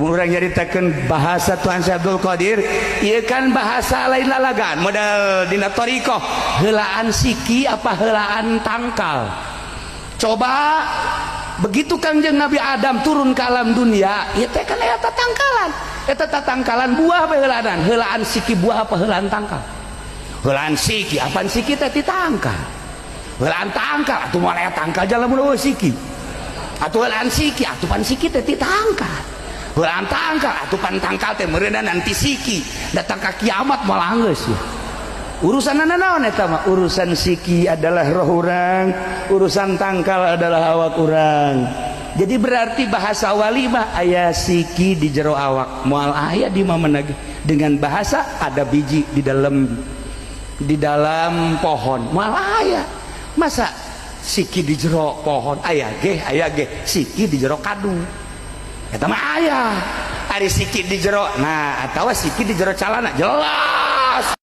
Lamun urang nyaritakeun bahasa Tuhan Syekh Abdul Qadir, ieu kan bahasa lain lalagan model dina thariqah, heulaan siki apa heulaan tangkal. Coba begitu Kangjeng Nabi Adam turun ke alam dunia, ieu teh kan eta tangkalan. Eta tangkalan buah apa heulaan? Heulaan siki buah apa heulaan tangkal? Heulaan siki, apaan siki teh ti tangkal. Heulaan tangkal atuh moal aya tangkal jalan mun eueuh siki. Atuh heulaan siki, atuh pan siki teh ti tangkal. Heulaan tangkal, atuh pan tangkal teh meureunna nanti siki. Datang ka kiamat moal anggeus ya. Urusan naon eta mah? Urusan siki adalah roh urang, urusan tangkal adalah awak urang. Jadi berarti bahasa wali mah aya siki di jero awak, moal aya di mana dengan bahasa ada biji di dalam pohon, moal aya. Masa siki di jero pohon aya ge siki di jero kadu. Eta mah aya. Ari siki di jero, nah atawa siki di jero calana jelas.